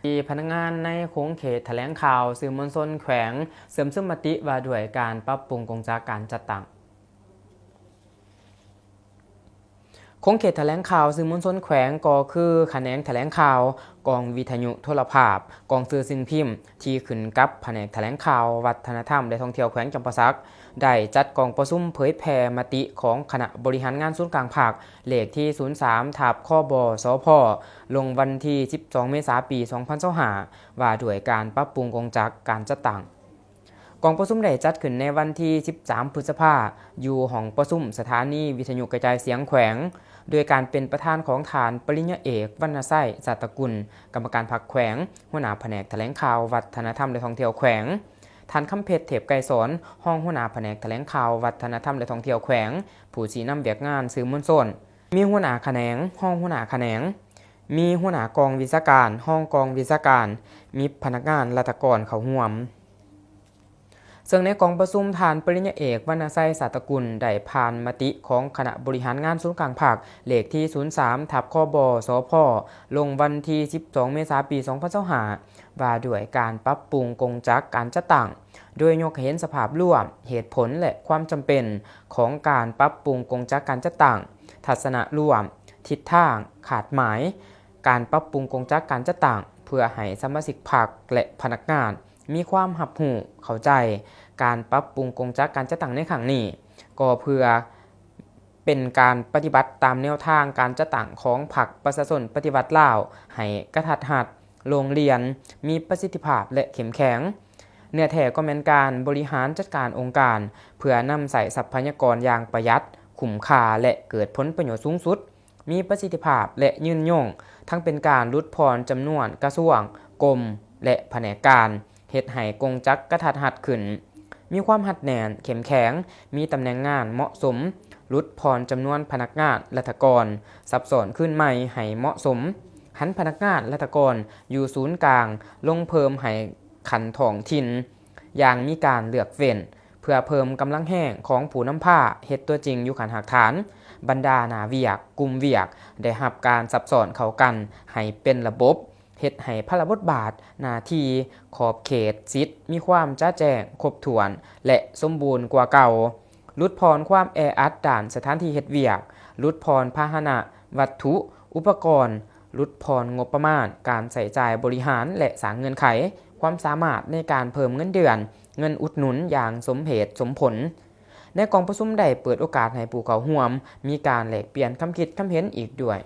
ທີ່ພະນັກງານໃນຂົງເຂດຖະແຫຼງຂ່າວສື່ມວນຊົນແຂວງ ເຊື່ອມຊຶມມະຕິວ່າດ້ວຍການປັບປຸງກົງຈັກການຈັດຕັ້ງ. ຂົງເຂດຖະແຫຼງຂ່າວສື່ມວນຊົນແຂວງ ກໍຄືຂະແໜງຖະແຫຼງຂ່າວ, ກອງວິທະຍຸໂທລະພາບ, ກອງສື່ສິ່ງພິມ ທີ່ຂຶ້ນກັບພະແນກຖະແຫຼງຂ່າວ, ວັດທະນະທຳ ແລະ ທ່ອງທ່ຽວແຂວງຈຳປາສັກ ໄດ້ຈັດກອງປະຊຸມເຜີຍແຜ່ມະຕິຂອງຄະນະບໍລິຫານງານສູນກາງພັກ ເລກທີສູນສາມ ທັບ ຄບ ສພ ລົງວັນທີສິບສອງ ເມສາ ປີສອງພັນຊາວຫ້າ ວ່າດ້ວຍການປັບປຸງກົງຈັກການຈັດຕັ້ງ. ກອງປະຊຸມໄດ້ຈັດຂຶ້ນໃນວັນທີສິບສາມ ພຶດສະພາ ຢູ່ຫ້ອງປະຊຸມສະຖານີວິທະຍຸກະຈາຍສຽງແຂວງ ໂດຍການເປັນປະທານຂອງທ່ານ ປະລິນຍາເອກ ວັນນະໄຊ ສາດຕະກຸນ ກຳມະການພັກແຂວງ, ຫົວໜ້າພະແນກຖະແຫຼງຂ່າວ, ວັດທະນະທຳ ແລະ ທ່ອງທ່ຽວແຂວງ, ທ່ານ ຄຳເພັດ ເທບໄກສອນ ຮອງຫົວໜ້າພະແນກຖະແຫຼງຂ່າວ, ວັດທະນະທຳ ແລະ ທ່ອງທ່ຽວແຂວງ ຜູ້ຊີ້ນຳວຽກງານສື່ມວນຊົນ, ມີຫົວໜ້າຂະແໜງ, ຮອງຫົວໜ້າຂະແໜງ, ມີຫົວໜ້າກອງວິຊາການ, ຮອງກອງວິຊາການ, ມີພະນັກງານລັດຖະກອນເຂົ້າຮ່ວມ. ເຊິ່ງໃນກອງປະຊຸມ ທ່ານ ປະລິນຍາເອກ ວັນນະໄຊ ສາດຕະກຸນ ໄດ້ຜ່ານມະຕິຂອງຄະນະບໍລິຫານງານສູນກາງພັກ ເລກທີສູນສາມ ທັບ ຄບ ສພ ລົງວັນທີສິບສອງ ເມສາ ປີສອງພັນຊາວຫ້າ ວ່າດ້ວຍການປັບປຸງກົງຈັກການຈັດຕັ້ງ ໂດຍຍົກໃຫ້ເຫັນສະພາບລວມ, ເຫດຜົນ ແລະ ຄວາມຈຳເປັນຂອງການປັບປຸງກົງຈັກການຈັດຕັ້ງ, ທັດສະນະລວມ, ທິດທາງ, ຄາດໝາຍ, ການປັບປຸງກົງຈັກການຈັດຕັ້ງ ເພື່ອໃຫ້ສະມາຊິກພັກ ແລະ ພະນັກງານ ມີຄວາມຮັບຮູ້ເຂົ້າໃຈ. ການປັບປຸງກົງຈັກການຈັດຕັ້ງໃນຄັ້ງນີ້ ກໍເພື່ອເປັນການປະຕິບັດຕາມແນວທາງການຈັດຕັ້ງຂອງພັກປະຊາຊົນປະຕິວັດລາວ ໃຫ້ກະທັດຮັດ, ໂລ່ງລ່ຽນ, ມີປະສິດທິພາບ ແລະ ເຂັ້ມແຂງ. ເນື້ອແທ້ກໍແມ່ນການບໍລິຫານຈັດການອົງການ ເພື່ອນຳໃຊ້ຊັບພະຍາກອນຢ່າງປະຢັດ, ຄຸ້ມຄ່າ ແລະ ເກີດຜົນປະໂຫຍດສູງສຸດ. ມີປະສິດທິພາບ ແລະ ຍືນຍົງ, ທັງເປັນການຫຼຸດຜ່ອນຈຳນວນກະຊວງ, ກົມ ແລະ ພະແນກການ, ເຮັດໃຫ້ກົງຈັກກະທັດຮັດຂຶ້ນ, ມີຄວາມຮັດແໜ້ນ, ເຂັ້ມແຂງ, ມີຕຳແໜ່ງງານເໝາະສົມ, ຫຼຸດຜ່ອນຈຳນວນພະນັກງານລັດຖະກອນ, ສັບຊ້ອນຄືນໃໝ່ໃຫ້ເໝາະສົມ, ຫັນພະນັກງານລັດຖະກອນຢູ່ສູນກາງ, ລົງເພີ່ມໃຫ້ຂັ້ນທ້ອງຖິ່ນ ຢ່າງມີການເລືອກເວັ້ນ ເພື່ອເພີ່ມກຳລັງແຮງຂອງຜູ້ນຳພາເຮັດຕົວຈິງຢູ່ຂັ້ນຮາກຖານ. ບັນດາໜ້າວຽກ, ກຸ່ມວຽກ ໄດ້ຮັບການສັບຊ້ອນເຂົ້າກັນໃຫ້ເປັນລະບົບ, ເຮັດໃຫ້ພາລະບົດບາດ, ໜ້າທີ່, ຂອບເຂດສິດ ມີຄວາມຈະແຈ້ງ, ຄົບຖ້ວນ ແລະ ສົມບູນກວ່າເກົ່າ. ຫຼຸດຜ່ອນຄວາມແອອັດດ້ານສະຖານທີ່ເຮັດວຽກ, ຫຼຸດຜ່ອນພາຫະນະ, ວັດຖຸ, ອຸປະກອນ, ຫຼຸດຜ່ອນງົບປະມານການໃຊ້ຈ່າຍບໍລິຫານ ແລະ ສ້າງເງື່ອນໄຂຄວາມສາມາດໃນການເພີ່ມເງິນເດືອນ, ເງິນອຸດໜູນຢ່າງສົມເຫດສົມຜົນ. ໃນກອງປະຊຸມໄດ້ເປີດໂອກາດໃຫ້ຜູ້ເຂົ້າຮ່ວມມີການແລກປ່ຽນຄຳຄິດຄຳເຫັນອີກດ້ວຍ.